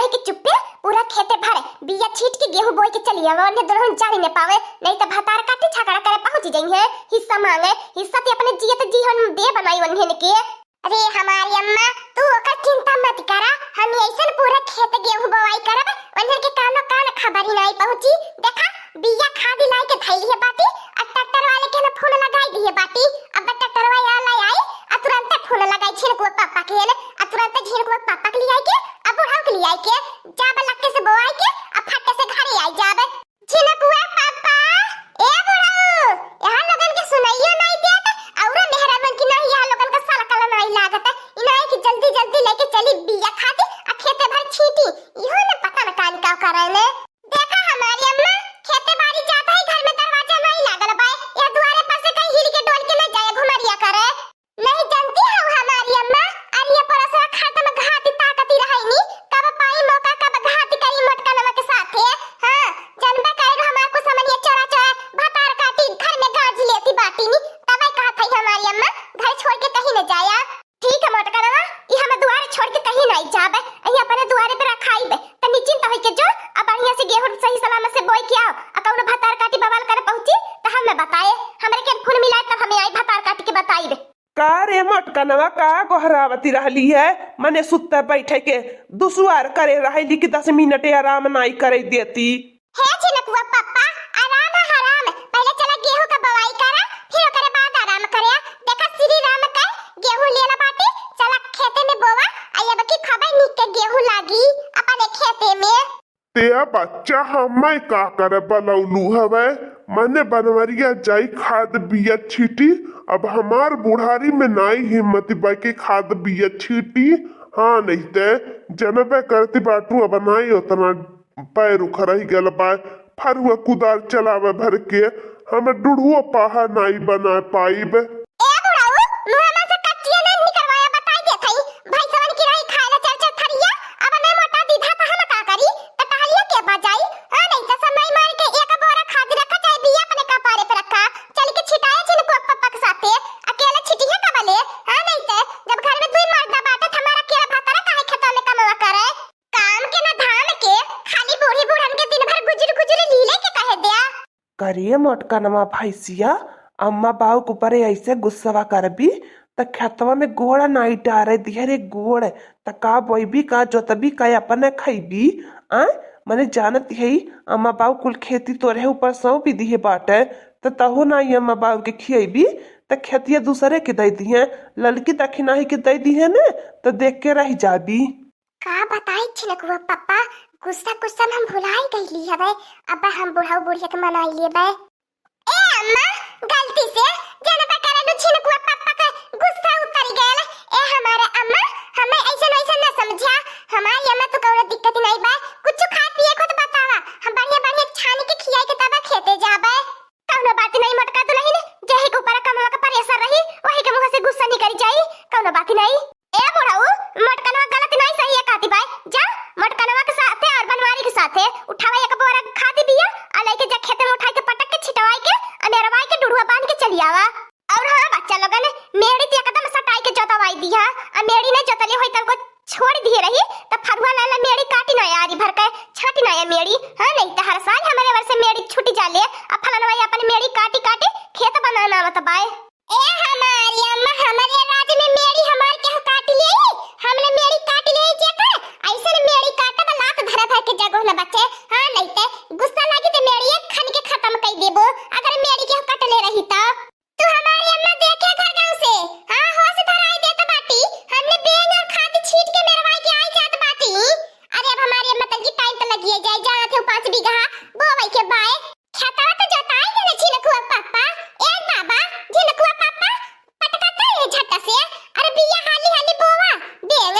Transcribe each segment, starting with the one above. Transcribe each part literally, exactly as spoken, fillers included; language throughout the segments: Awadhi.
कि चुप्पे पूरा खेते भर बिया छीट के गेहूं बोए के चली आवे, उन्हें दुल्हन जानी न पावे, नहीं तो भतार काटी झगड़ा करे पहुंच जइहें, हिस्सा मांगे, हिस्सा ते अपने जियत जी हम दे बनाई उन्हें के। अरे हमारी अम्मा, तू ओकर चिंता मत करा, हम ऐसन पूरा खेत गेहूं बोवाई करब, उन्हें के कानो कान खबर ही नहीं पहुंची। देखा, बिया खाद लाई के धइली है बाटी, आ ट्रैक्टर वाले के ना फोन लगाई दिए बाटी। अब ट्रैक्टर वाला आई, आ तुरंत फोन लगाई झिनकुआ पापा के, आ तुरंत झिनकुआ पापा के लियाई के, आ बुढ़ऊ के लियाई के, जाब लक्के से बोआई के, आ फट्टे से घरे आई जाब। झिनकुआ पापा, ए बुढ़ऊ, यहाँ लोगन के सुनाइयो नहीं देत, औरो मेहरारुन की नहीं यहाँ लोगन का सलकल नहीं लागत। इनाई की जल्दी जल्दी लेके चली बिया खाती, आ खेते भर छीटी, इहो न पता न कान का करे ने। देखा हमारी अम्मा, खेते बारी जाता ही घर में दरवाजा नहीं लागल बाय। यह दुआरे पर से कहीं हिल के डोल के न जाए घुमरिया करे। नहीं जानती हो हमारी अम्मा, अरे ये पड़ोसवा खर्च में घाती ताकती रहई नी, कब पाई मौका कब घाती करी मोटका नमक के साथे। हाँ, जनबे करे हमार कुछ समनिया चोरा चोरा भतार काटी घर में गाज लेती बाटी नी, तबे कहत है हमारी अम्मा, घर छोड़ के कहीं न जाया। ठीक है मोटका नवा, ई हम दुआरे छोड़ के कहीं नहीं जाबे, यही अपने दुआरे पे रखाइबे। त निश्चिंत होई के जो, अब बढ़िया से गेहूं सही सलामत से बोई के आओ, आ कौनो भतार काटी बवाल करे पहुंची त हमें बताए, हमरे के फोन मिलाए तब हमें आई भतार काटी के बताइबे। का रे मोटका नवा, का गोहरावती रहली है? मने सुत्ते बैठे के दुसुआर करे रहली कि दस मिनट आराम नाई करे देती। हे झिनकुआ पप्पा, आराम है हराम। पहले चला गेहूं का बवाई करा, फिर ओकरे बाद आराम करे। देखा श्री राम के गेहूं लेला बाटे, चला खेते में बोवा, आ अब की खबई निक के गेहूं लागी अपने खेते में। ते बच्चा, हमें का करे बलौलू हवे? मने बनवरिया जाई खाद बिया छीटी। अब हमार बुढ़ारी में नाई हिम्मत बा के खाद बिया छीटी। हाँ, नहीं ते जनबे करती बाटू, अब नाई उतना पैर उखरही गल बा, फरुआ कुदार चलावे भर के हम डुढ़ुआ पाहा नाई बना पाइब। ए बुढ़ऊ, मुँह में से कच्चिया ना निकरवाया, बताई देत हई। भैंसवन की रही खाए ला चार चार थरिया, अब ना मोटा दीधा त हम का करी? त टहलिया के बजाई? हाँ, नहीं त समय मार के एक बोरा खाद रखा चाहे बिया अपने कपारे पे रखा। चल के छिटाए झिनकुआ पप्पा के साथे, अकेला छिटिया का बले? हाँ, नहीं त जब घर में दुई मर्दा बाटे त हमारा अकेला भतारा काहे खेतवा में कमवा करे? काम के ना धाम के, खाली बूढ़ी बूढ़न के दिन भर गुजुर गुजुर लीले के कहे द्या। करे मोटकनवा भैंसिया, अम्मा बाऊ के ऊपरे ऐसे गुस्सवा करबी, त खेतवा में गोड़ नाई डारे दिहे रे गोड़, त का बोइबी, का जोतबी, का अपने खइबी? आ, मने जानत हई, अम्मा बाऊ कुल खेती तोरे ऊपर सौंपी दिहे बाटे, त तहू नाई अम्मा बाऊ के खियबी, त खेतिया दूसरे के दई दिहे, ललकी दखिनाही के दई दिहे ने, त देख के रह जाबी। का बताई छिनकुआ पप्पा, गुस्सा गुस्सा में हम भुलाई गईली हवे। अब हम बुढ़ऊ बुढ़िया के मनाई लेबे। ए अम्मा, गलती से जनबे करेलू छिनकुआ पप्पा के गुस्सा उतरी गयल। ए हमारे अम्मा, हमें ऐसे नहीं से न समझा। हमारी अम्मा तो कौनो दिक्कत नहीं बा, कुछ खाए पिए को तो बतावा, हम बढ़िया बढ़िया छानी के खियाई के तब खेते जाबे। कौनो बात नहीं मोटका दुलहिन, जेही के ऊपर कमवा के परेसर रही, वही के मुँह से गुस्सा निकल जाई, कौनो बात नहीं। ए बुढ़ऊ, मोटकनवा गलत नहीं सही है कहती बाई, जा मोटकनवा के साथे और बनवारी के साथे उठावा एक बोरा खादी बिया, आ लेके जा खेते में उठाई के पटक के छिटवाई के अनेरवाई के डुढ़ुआ बांध के चली आवा। और हाँ बच्चा लोगन, मेड़ी तो एकदम सटाई के जोतवाई दिया, आ मेड़ी नहीं जोतली होई तनको छोड़ दिए रही, त फरुआ लाला मेड़ी काटी ना यारी भर के, छाटी ना या मेड़ी। हाँ, नहीं त हर साल हमरे ओर से मेड़ी छूटी जाले, आ फलनवा अपन मेड़ी काटी काटी खेत बनाना आवत बाय। ए हमारी अम्मा, हमरे राज में मेड़ी हमार केहू काटी ले, हमने मेड़ी काटी ले जेकर, ऐसन मेड़ी काटब लात धरे भर के जगह न बचे। हाँ, नहीं ते गुस्सा लागी ते मेड़ी एक खन के खत्म कर देबो, अगर मेड़ी केहू कटले रही त। तू हमारी अम्मा देखे घर गाँव से, हाँ, होश धराई देत बाटी, हमने बेंग और खाद छीट के मेरवाई के आई जात बाटी। अरे अब हमारी अम्मा तनकी टाइम तो लगिए जाए, जाना थे पाँच बीघा बोवई के बाय। खेतवा तो जोताई देले छिनकुआ पापा। ए बाबा, झिनकुआ पापा, पटका तो ये झट्टा से, अरे बिया हाली हाली बोवा, बेंग।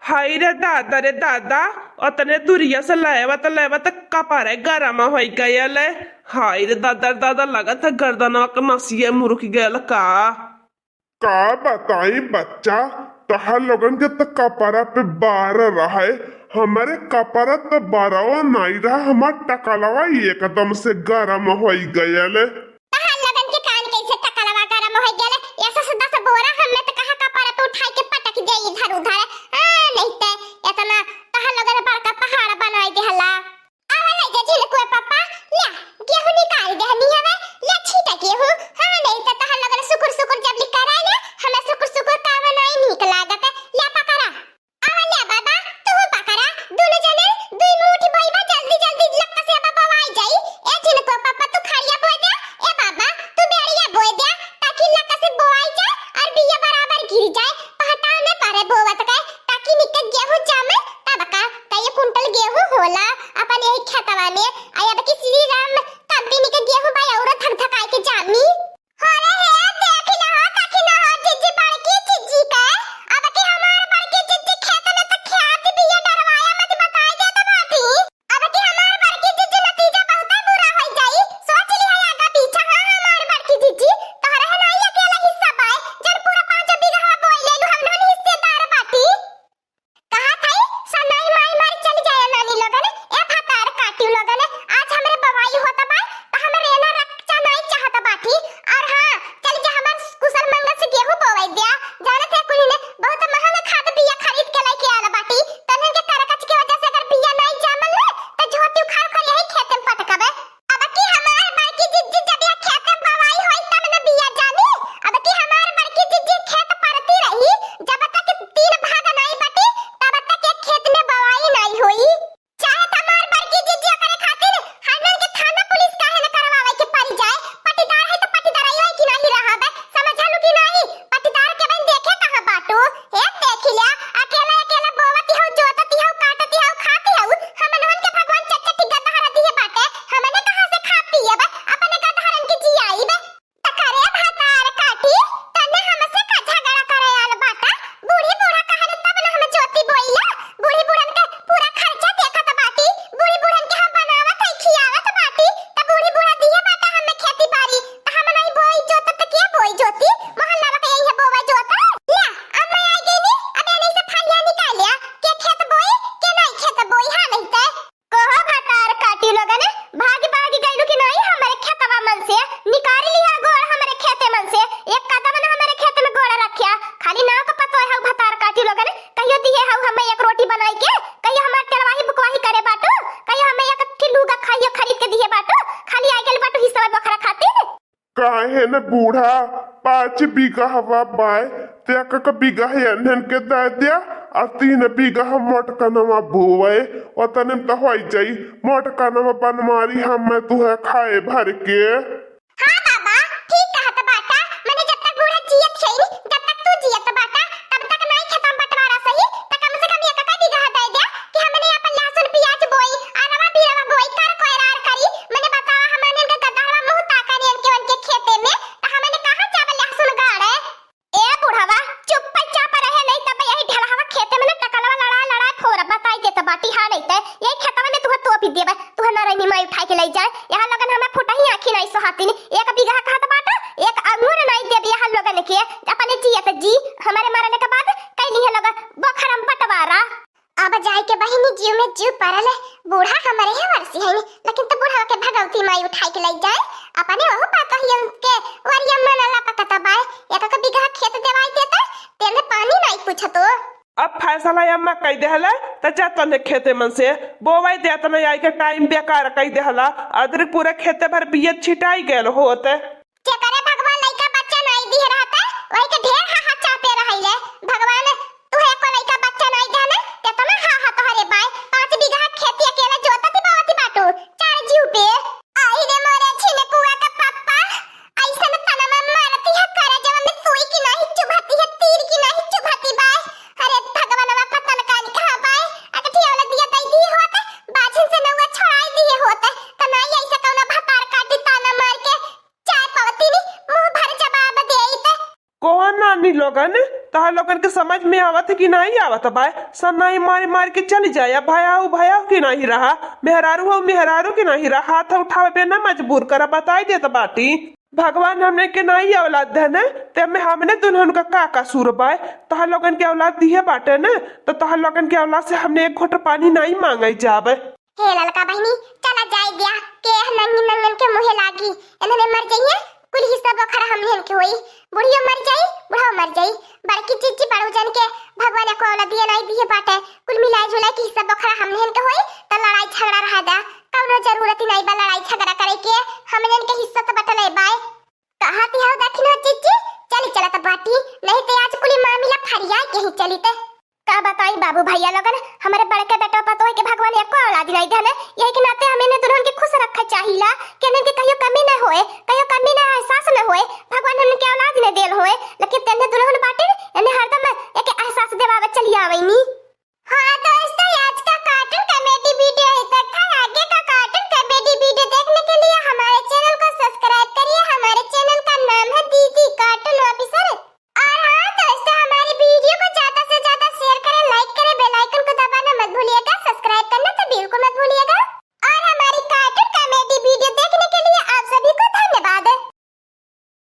हाय रे दादा रे दादा, ओतने दुरिया से लेवा त लेवा त कपारे गरम होई गयल। हाय रे दादा रे दादा, लगत है गर्दनवा के नसिया मुरुक गयल का। का बताई बच्चा, तहार लोगन के त कपड़ा पे बार रहे, हमरे कपड़ा त बारवा नाई रहा, हमार टकलवा एकदम से गरम होई गयल। तहार लोगन के कान कैसे टकलवा गरम हो गेले? ऐसे से दस बोरा हमें तो कहा कपारे पे उठाई के पटक दे इधर उधर। हाँ, नहीं ते इतना तहार लोगन बड़का बोला, अपन यही खेतवा में, आ अब की श्री राम कंपनी के गेहूं बाय औरो धक धकाए के जामी। अरे हे, देख लो हो, देखी ना हो, जीजी, बड़की जीजी के, अब की हमार बड़की जीजी खेत में तो ख्याति बिया डरवाया मत बताई देत बाटी। अब की हमार बड़की जीजी नतीजा बहुते बुरा होई जाई, सोच ली है आगा पीछा, हाँ, हमार बड़की जीजी, तोहरे है ना ये अकेला हिस्सा बाय, जन पूरा पाँच बीघा बोई ले लू, हम लोग हिस्सेदार बाटी। कहा था, सनाई माई मारी चली जाए नानी लोगन, ए भतार काटी लोगन, आज हमरे बवाई होत बा, त हमरे एना रक्षा नाई चाहत बाटी। और हाँ, चल जा हमर कुशल मंगल से गेहूं बोवाई दिया, जानत है कुली ने बहुत महंगा खाद बिया खरीद के लेके आल बाटी, तनन के करकच के वजह से अगर बिया नाई जामल ले, त झोटी उखाड़ उखाड़ यही खेत में पटकबे। अब की हमार बड़की जिज्जी जब यह खेत में बवाई होई तब न बिया जानी। अब की हमार बड़की जिज्जी खेत परती रही, जब तक तीन भाग नाई बटी, तब तक एक खेत में बवाई नाई होई। चाहे त हमार बड़की जिज्जी ओकरे खातिर हमन के थाना पुलिस काहे न करवावे के पड़ जाए। पटीदार है त पटीदार आई होई कि नाही रहबे, समझलू कि नाही? पटीदार के बहन देखे कहाँ बाटू? ए, देखी ल्या, अकेला अकेला बोवती हऊ, जोतती हऊ, काटती हऊ, खाती हऊ। हमनवन के भगवान चट चटी गदहरा दिए बाटे, हमने कहाँ से खा पिए बा? अपने गदहरन के जियाई बे। त करे भतार काटी, तने हमसे का झगड़ा करे आल बाटा? बूढ़ी बूढ़ा कहन तब न हम जोती बोइला, बूढ़ी बूढ़न के पूरा खर्चा देखत बाटी, बूढ़ी बूढ़न के हम बनावत है, खियावत बाटी, त बूढ़ी बूढ़ा दिए बाटा हमें खेती बाड़ी, त हम नहीं बोई जोत त के बोई जोती? मोहल्ला में कहीं है बोवा जोत? या, अब मैं आ गई नी, अब ये नहीं से फलिया निकाल लिया, के खेत बोई, के नहीं खेत बोई, हाँ नहीं ते। कहो भतार काटी लोगन, भागी भागी गइलू कि नहीं हमरे खेतवा मन से, निकाल लिया गोड़ हमरे खेते मन से, एक कदम न हमरे खेत में गोड़ रखिया, खाली नाव का पतोय हऊ भतार काटी लोगन, कहियो दिहे हऊ हमें एक रोटी बनाई के, कहियो हमार तेलवाही बुकवाही करे बाटू, कहियो हमें एक ठे लूगा खाइयो खरीद के दिहे बाटू, खाली आइ गइल बाटू हिस्सा बोखरा खातिर। काहे न बूढ़ा, पाँच बीघा हवा बाय, ते एक एक बीघा है अन्हन के दे दिया, और तीन बीघा हम मोटकनवा बोवे, ओतने में तो होई जाई, मोटकनवा बनमारी हम मैं तुहे खाए भर के। हाँ बाबा, ठीक कहत बाटा। मने जब तक बूढ़ा जियत है नी, जब तक तू जियत बाटा, तब तक नाई खेतम बंटवारा सही, त कम से कम एक एक बीघा दे दे कि हमने अपन लहसुन प्याज बोई, अरवा बीरवा बोई, कर कोयरार करी। मने बतावा, हमने के गदहवा मुंह ताका नियन के उनके खेते में, त हमने कहाँ जाब लहसुन गाड़े? ए बुढ़वा, चुप्पे चाप रहे, नहीं तब यही ढलहवा खेते में ना टकलवा लड़ा लड़ा फोर बताई देत बाटी, हाँ नहीं ते यही खेतवा में तुहा तोपी देबे। तुहर नारायणी माई उठाई के लई जाए। यहाँ लोगन हमें फुटही आँखी नाई सोहातिन। एक बीघा कहत बाटा, एक अंगूर नाई देबे यहाँ लोगन के। अपने जियत जी, हमारे मरले के बाद कैली है लोगन बोखरम बंटवारा। अब जाए के बहिनी जीव में जीव परल है। बूढ़ा हमारे यहाँ वर्षी है, लेकिन तो बूढ़ा के भगवती माई उठाई के लई जाए। अपने वहू पा कहिए उनके वरिया मन लपकत बाय। एक एक बीघा खेत देवाई देता, तेने पानी नाई पूछतो। अब फैसला अम्मा कई देहला, त जा तन्हे खेते मन से बोवाई दे, तना आई के टाइम बेकार कई देहला। अदरी पूरा खेते भर बिया छिटाई गयल होत। जेकरे भगवान लइका बच्चा नाई दिहे रहता, वही के ढेर हाहा चापे रहइले। भगवान, तू एको लइका बच्चा नाई देहने, तेतना हाहा तोहरे बाय। पाँच बीघा खेती अकेला जोतती बावती बाटू, चार जीव पे। आई रे मोरे छिनकुआ का पप्पा, ऐसन तनमा मारती है, करे जवन में सुई की नाही चुभती है, तीर की नाही चुभती बाय। अरे भगवानवा पता न कानी कहाँ बाय, अगर ठियावला दिया दई दी होत, बाझिन से नौआ छोड़ाई दिए होत, त नाई ऐसा कौनो भतार काटी ताना मार के चाय पवती नी, मुंह भर जवाब देई त। कौन नानी लोगन, तहार लोगन के समझ में आवत है कि नाही आवत बाय? सन्नाई मारी मारी के चली जाया, भयाऊ भयाऊ की नाही रहा, मेहरारू हो मेहरारू की नाही रहा, हाथ उठावे पे ना मजबूर करा, बताई देत बाटी। भगवान हमने के नाई औलाद देने, ते में हमने दुल्हन का का कसूर बाय? तहार लोगन के औलाद दिहे बाटे न, तो तहार लोगन के औलाद से हमने एक घोट पानी नाई मांगे जाबे। हे ललका बहिनी, चला जाए दिया, के नंगी नंगन के मुँहे लागी, एनहने मर जइहे, कुल हिस्सा बखरा हमनिहन के होई, बुढ़ियो मर जाई, बुढ़ाओ मर जाई, बड़की जीजी बड़ू जन के भगवान एको औलाद दिए नाई दिए बाटे, कुल मिलाई जुलाई के हिस्सा बखरा हमनिहन के होई, त लड़ाई झगड़ा रहा दा, कौनो जरूरत ही नाई बा लड़ाई झगड़ा करे के, हमनिहन के हिस्सा त बटले बाय। कहाँ ती हऊ दखिन हो जीजी, चली चलत बाटी, नहीं ते आज कुली मामिला फरिया के ही चली ते। का बताई बाबू भैया लोगन, हमरे बड़के बेटा पतोह के भगवान एको औलाद नहीं देने, यही के नाते हम इन्हें दुल्हन के खुश रखे चाहिला, कि इन्हें के कहियो कमी न होए, कहियो कमी न एहसास न होए, भगवान हमने के औलाद न देल होए, लेकिन तेने दुल्हन बाटे, इन्हें हरदम एक एहसास देवावे चली आवेनी।